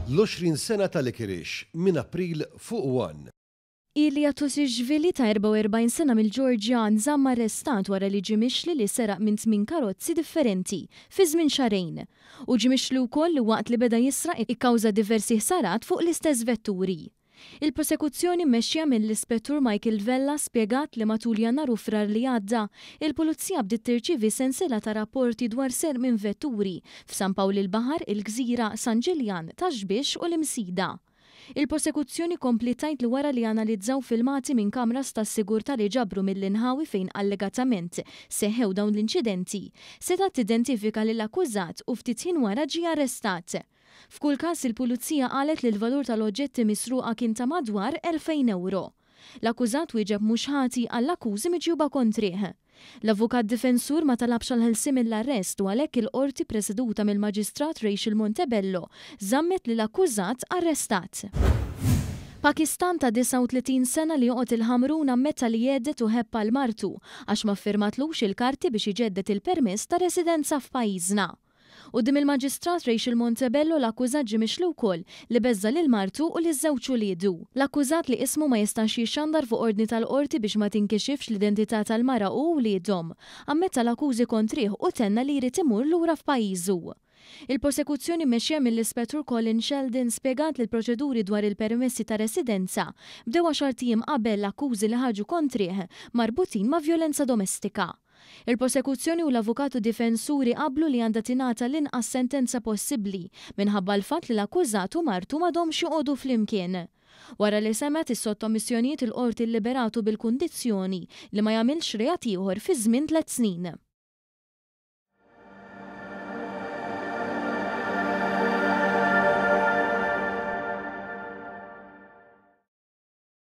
L-20 sena ta' Licorice minn April fuq One. Ilia Tusishvili ta' 44 sena mill-Ġeorġja nżamm arrestat wara li ġie mixli li seraq minn tmien karozzi differenti fi żmien xahrejn. Hu ġie mixli wkoll li waqt li beda jisraq ikkawża diversi ħsarat fuq l-istess vetturi. Il-prosekuzzjoni mmexxija mill-Ispettur Michael Vella spjegat li matul Jannar u Frar li għadda, il-Pulizija bdiet tirċievi sensiela ta' rapporti dwar serq minn vetturi f'San Pawl il-Baħar, il-Gżira, San Ġiljan, Ta' Xbiex u l-Imsida. Il-prosekuzzjoni kompliet tgħid li wara li analizzaw filmati minn kameras tas-sigurtà li ġabru mill-inħawi fejn allegatament seħħew dawn l-inċidenti, setgħet tidentifika lill-akkużat u ftit ħin wara ġie arrestat. F'kull każ, il-Pulizija qalet li l-valur tal-oġġetti misruqa kien ta' madwar 2,000 ewro. L-akkużat wieġeb mhux ħati għall-akkużi miġjuba kontrih. L-avukat difensur ma talabx għall-ħelsien mill-arrest u għalhekk il-Qorti preseduta mill-Maġistrat Rachel Montebello żammet lill-akkużat arrestat. Pakistan ta' 39 sena li joqgħod il-Ħamrun ammetta li għedet u ħebb għal martu għax ma ffirmatlux il-karti biex iġedded il-permess ta' residenza f'pajjiżna. Quddiem il-Maġistrat Rachel Montebello l-akkużat ġie mixli wkoll li beżża' lil martu u liż-żewġ uliedu. L-akkużat li ismu ma jistax jixxandar fuq ordni tal-Qorti biex ma tinkixifx l-identità tal-mara u wliedhom, ammetta l-akkużi kontrih u tenna li jrid imur lura f'pajjiżu. Il-prosekuzzjoni mmexxija mill-Ispettur Colin Sheldon spjegat li l-proċeduri dwar il-permessi ta' residenza bdew għaxart ijiem qabel l-akkużi li ħarġu kontrih marbutin ma' vjolenza domestika. Il-prosekuzzjoni u l-avukatu difensuri qablu li għandha tingħata l-inqas sentenza possibbli minħabba l-fatt li l-akkużat u martu m'għadhomx joqogħdu flimkien. Wara li semgħet is-sottomissjonijiet il-Qorti lliberatu bil-kundizzjoni li ma jagħmilx reat ieħor fi żmien tlett snin.